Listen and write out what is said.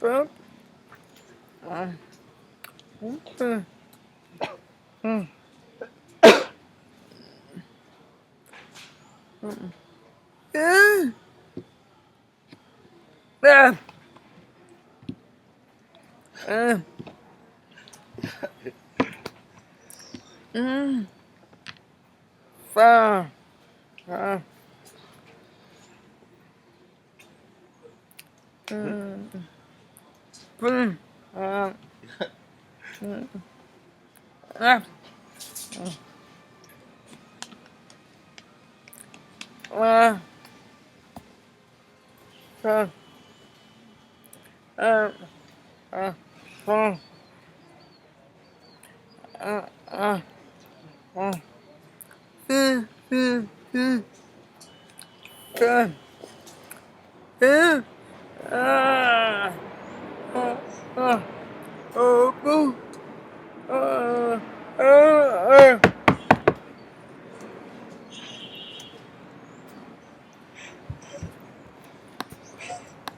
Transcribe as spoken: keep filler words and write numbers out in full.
Fa. Ah. Mm. Mm. Ah. Mm. Ah. Mm. Ah. Ah. Ah. Ah. Ah. Ah, ah, ah. Hmm, hmm, hmm. Ah. Hmm. Ah. Ah, ah. Oh, oh.